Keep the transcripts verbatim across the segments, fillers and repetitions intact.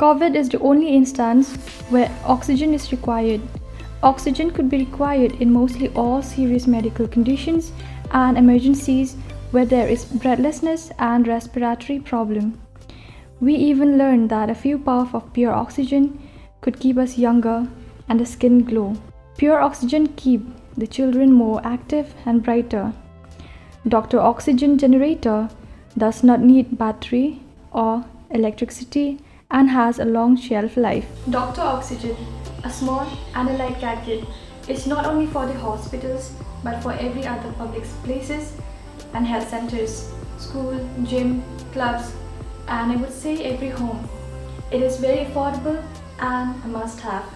COVID is the only instance where oxygen is required. Oxygen could be required in mostly all serious medical conditions and emergencies where there is breathlessness and respiratory problem. We even learned that a few puff of pure oxygen could keep us younger and the skin glow. Pure oxygen keep the children more active and brighter. Doctor oxygen generator does not need battery or electricity and has a long shelf life. Doctor oxygen, a small and a light gadget, is not only for the hospitals but for every other public places and health centers, school, gym, clubs, and I would say every home. It is very affordable and a must have.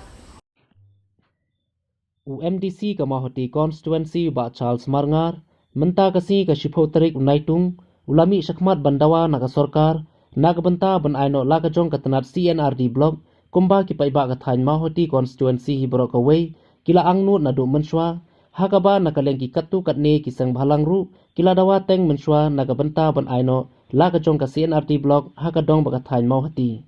U MDC ka Mawhati Constituency, Bah Charles Marngar, mynta ka sngi ka shiphew tarik u Naitung, u la mih shakhmat ban dawa na ka sorkar na ka bynta ban ai noh la ka jong ka tnat C&RD Block kumba ki paidbah ka thaiñ Mawhati Constituency hi baroh kawei ki la angnud naduh mynshuwa, ha kaba na ka liang ki katto katne ki seng bhalang ruh ki la dawa teng mynshuwa na ka bynta ban ai noh la ka jong ka C&RD Block ha ka dong bad ka thaiñ Mawhati.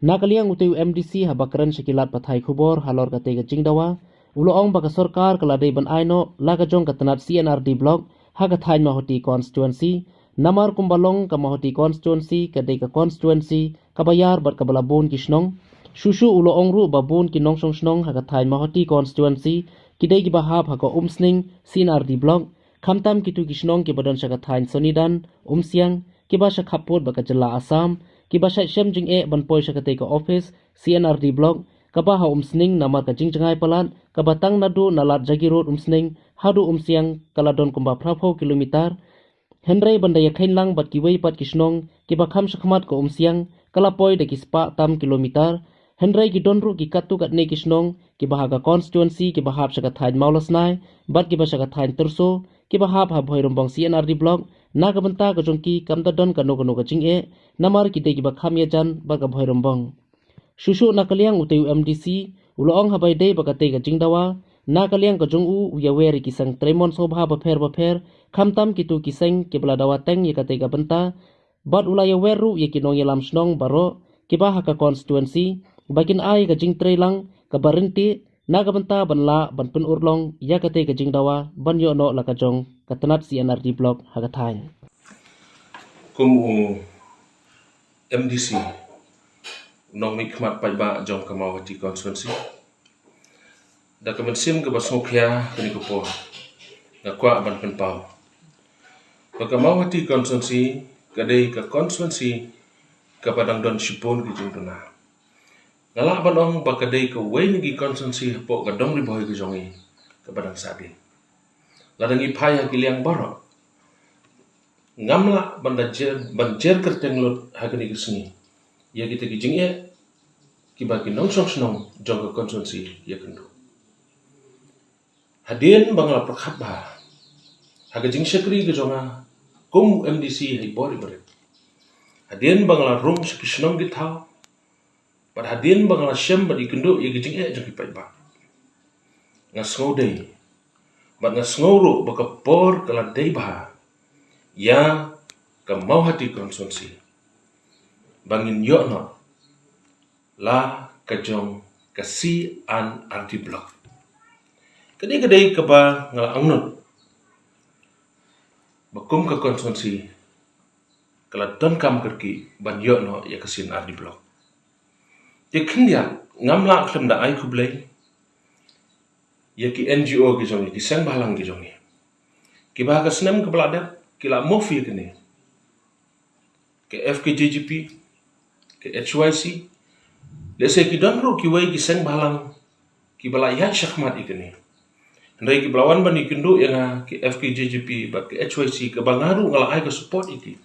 Na ka liang utei u MDC, haba kren sha ki lad pathai khubor halor katei ka jingdawa, u la ong ba ka sorkar ka la dei ban ai noh la ka jong ka tnat C&RD Block ha ka thaiñ Mawhati Constituency, namar kumba long ka Mawhati Constituency ka dei ka constituency kaba ïar bad kaba la bun ki shnong. Shuh shuh u la ong ruh ba bun ki nongshong shnong ha ka thaiñ Mawhati Constituency ki dei kiba hap ha ka Umsning C&RD Block, khamtam kito ki shnong kiba don sha ka thaiñ Sonidan, Umsiang, kiba sha khappud bad ka jylla Assam, kiba shait shem jingeh ban poi sha katei ka office C&RD Block kaba ha Umsning namar ka jingjngai palat kaba tang naduh na Ladjagie Road, Umsning, haduh Umsiang ka la don kumba phraphew kilometer. Hynrei ban da ïakheiñ lang bad kiwei pat ki shnong kiba kham shakhmat ka Umsiang, ka la poi da ki spah tam kilometer. Hynrei ki don ruh ki katto katne ki shnong kiba ha ka constituency kiba hap sha ka thaiñ Mawlasnai bad kiba sha ka thaiñ Tyrso, kiba hap ha Bhoirymbong C&RD Block, na ka bynta ka jong ki kam da don kano kano ka jingeh namar ki dei kiba kham ïajan bad ka Bhoirymbong. Shuh shuh na ka liang utei u MDC u la ong haba ïadei bad katei ka jingdawa, na ka liang ka jong u, u ïawer ïa ki seng trei mon sngewbha bapher bapher, khamtam kito ki seng kiba la dawa teng ïa katei ka bynta, bad u la ïawer ruh ïa ki nongïalam shnong baroh kiba ha ka constituency ba kin ai ka jingtrei lang kaba ryntih na ka bynta ban lah ban pynurlong ïa katei ka jingdawa ban ïoh noh la ka jong ka tnat C&RD Block ha ka thaiñ. Kum u MDC, u nongmihkhmat paidbah jong ka Mawhati Constituency, da ka mynsiem kaba sngewkhia kane ka por nga kwah ban pynpaw ba ka Mawhati Constituency ka dei ka constituency kaba dang don shibun ki jingduna. Nga lah ban ong ba ka dei kawei na ki constituency hapoh ka dong Ri Bhoi ka jong ngi kaba dang sahdien. Lada ngi phai ha ki liang baroh, ngam lah ban da jer, ban jer kyrteng lut ha kane ka sngi ïa kita ki jingeh kiba ki nongshong shnong jong ka constituency ïakynduh. Hadien ba nga la pyrkhat bha ha ka jingshakri ka jong nga kum MDC ha i bor i barit, hadien ba nga la rung sha ki shnong ki thaw, bad hadien ba nga la shem bad ïakynduh ïa ki jingeh jong ki paidbah, nga sngew dei bad nga sngew ruh ba ka por ka la dei bha ïa ka Mawhati Constituency ba ngin ïoh noh la ka jong ka C&RD Block. Ka dei, ka dei kaba nga la angnud ba kum ka constituency ka la donkam kyrkieh ban ïoh noh ïa ka C&RD Block. Te khyndiat ngam lah khlem da ai khublei ïa ki NGO ki jong ngi, ki seng bhalang ki jong ngi, kiba ha ka snem kaba la dep ki la move ïa kane, ka FKJGP, ka HYC, lehse ki don ruh kiwei ki seng bhalang kiba la ïaid shakhmat ïa kane. Hynrei kiba la wan ban ïakynduh ïa nga, ka FKJGP bad ka HYC, kaba nga ruh nga la ai ka support ïa ki,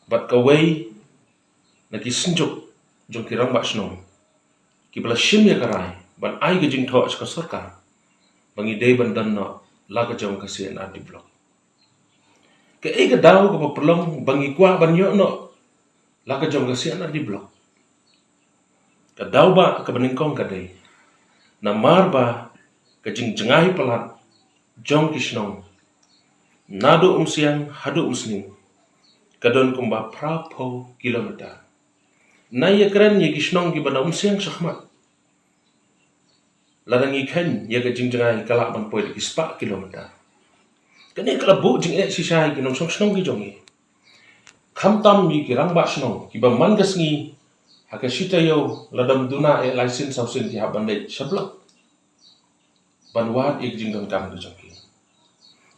bad kawei na ki synjuk jong ki rangbah shnong kiba la shim ïa ka rai ban ai ka jingthoh sha ka sorkar ba ngi dei ban don noh la ka jong ka C&RD Block. Kaei ka daw kaba pynlong ba ngi kwah ban ïoh noh la ka jong ka C&RD Block? Ka daw ba kaba nyngkong ka dei namar ba ka jingjngai palat jong ki shnong naduh Umsiang haduh Umsning ka don kumba phraphew kilometer. Na ïa kren ïa ki shnong kiba na umsiang shakhmat. Lada ngi khein ïa ka jingjngai ka lah ban poi da ki spah kilometer. Kane ka la buh jingeh shisha ïa ki nongshong shnong ki jong ngi. Khamtam ïa ki rangbah shnong kiba man ka sngi ha ka shi taïew lada ym duna eh lai sien saw sien ki hap ban leit sha block ban wad ïa ka jingdonkam ka jong ki.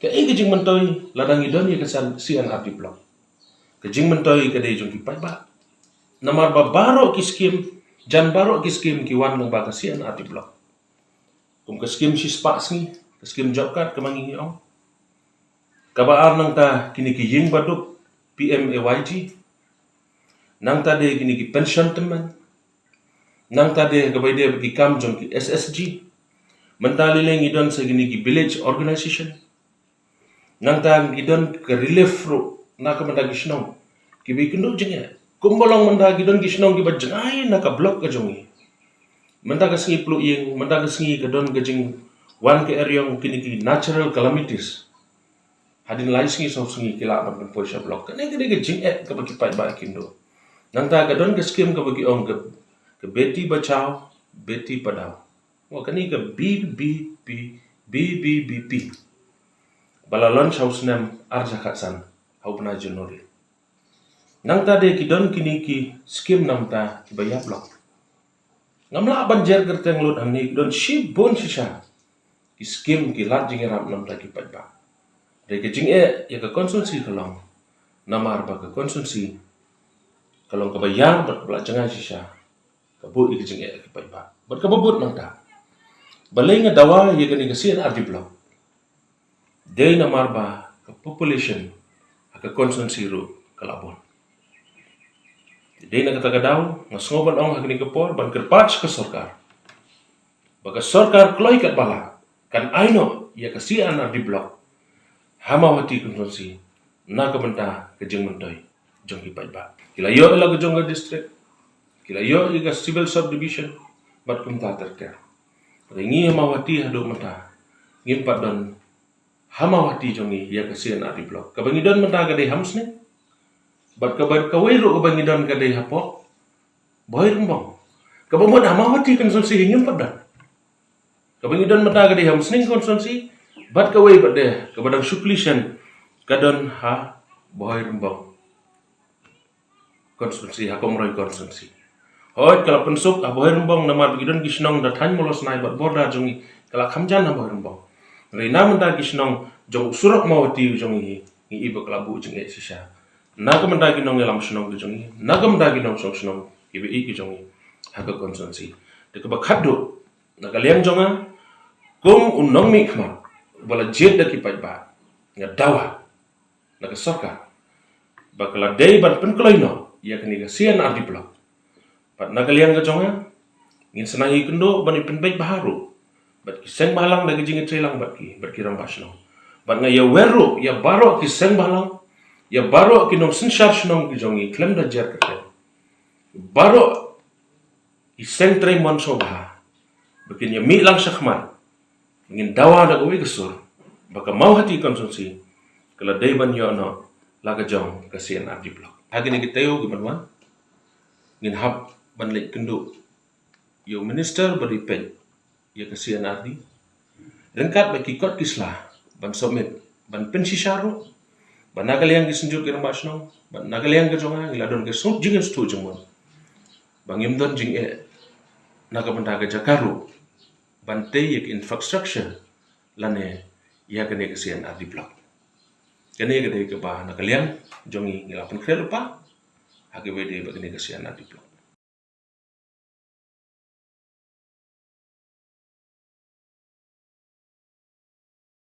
Kaei ka jingmyntoi lada ngi don ïa ka C and RD block? Ka jingmyntoi ka dei jong ki paidbah. Namar ba baroh ki skim, jan baroh ki skim ki wan lyngba ka C and RD block. Kum ka skim shispah sngi, ka skim job card kaba ngi ong. Kaba ar nangta kine ki ïing baduk, PMAY-G. Nangta de kine ki pension tymmen. Nangta de kaba ïadei bad ki kam jong ki SSG. Mynta lei lei ngi don sa kine ki village organization. Nangta ngi don ka relief ruh na ka bynta ki shnong kiba ïakynduh jingeh. Kumba long mynta ki don ki shnong kiba jngai na ka block ka jong ngi. Mynta ka sngi pluh ïing, mynta ka sngi ka don ka jingwan ka eriong, kine ki natural calamities. Hadien lai sngi saw sngi ki lah ban pynpoi sha block. Kane ka dei ka jingeh kaba ki paidbah ki ïakynduh. Nangta ka don ka skim kaba ki ong ka, ka Beti Bachao, Beti Padhao. Wa kane ka BBP, BBBP ba la launch ha u snem ar hajar khatsan ha u bnai January. Nangta de ki don kine ki skim namta kiba ïap block. Ngam lah ban jer kyrteng lut hangne, ki don shibun shisha ki skim ki lad jingïarap namta ki paidbah. Dei ka jingeh ïa ka constituency ka long, namar ba ka constituency ka long kaba ïar bad kaba la jngai shisha, ka buh ïa ka jingeh ïa ki paidbah. Bad kaba bud nangta, balei nga dawa ïa kane ka C and RD block? Dei namar ba ka population ha ka constituency ruh ka la bun. Dei na kata ka daw nga sngew ban ong ha kane ka por ban kyrpad sha ka sorkar ba ka sorkar kloi katba lah kan ai noh ïa ka C and RD block ha Mawhati constituency na ka bynta ka jingmyntoi jong ki paidbah. Ki la ïoh ïa la ka jong ka district, ki la ïoh ïa ka civil subdivision bad kumta ter ter. Hynrei ngi ha Mawhati haduh mynta ngim pat don ha Mawhati jong ngi ïa ka C and RD block. Kaba ngi don mynta ka dei ha Umsning. Bad kaba kawei ruh kaba ngi don ka dei hapoh Bhoirymbong. Kaba mut ha Mawhati constituency hi ngim pat don. Kaba ngi don mynta ka dei ha Umsning constituency. Bad kawei pat de kaba dang shu kli shen ka don ha Bhoirymbong constituency, ha Komroi constituency. Hooid, ka la pynsuk ha Bhoirymbong namar ba ki don ki shnong da thaiñ Mawlasnai bad border jong ngi ka la kham jan ha Bhoirymbong. Hynrei na mynta ki shnong jong u surok Mawhati jong ngi, ngi i ba ka la buh jingeh shisha na ka bynta ki nongïalam shnong ki jong ngi, na ka bynta ki nongshong shnong kiba ïeit ki jong ngi ha ka constituency. Te kaba khatduh, na ka liang jong nga kum u nongmihkhmat uba la jied da ki paidbah, nga dawa na ka sorkar ba ka la dei ban pynkloi noh ïa kane ka C and RD block. Bad na ka liang ka jong nga, ngin sa nang ïakynduh ban ïa pynbeit bha ruh bad ki seng bhalang da ka jingïatreilang bad ki, bad ki rangbah shnong. Bad nga ïawer ruh ïa baroh ki seng bhalang, ïa baroh ki nongsynshar shnong ki jong ngi khlem da jer kyrteng, baroh ki seng trei mon sngewbha ba kin ïa mih lang shakhmat. Ngin dawa da kawei ka sur ba ka Mawhati constituency ka la dei ban ïoh noh la ka jong ka C and RD block. Ha kine ki taïew ki ban wan ngin hap ban leit kynduh ïa u minister ba dei peit ïa ka C and RD ryngkat bad ki kot ki sla ban submit, ban pynshisha ruh ba na ka liang ki synjuk ki rangbah shnong, ba na ka liang ka jong nga ngi la don ka sngewthuh jingmut, ba ngim don jingeh na ka bynta ka jaka ruh ban tei ïa ka infrastructure lane ïa kane ka C and RD block. Kane ka dei kaba na ka liang jong ngi ngi la pynkhreh lypa ha kaba ïadei bad kane ka C and RD block.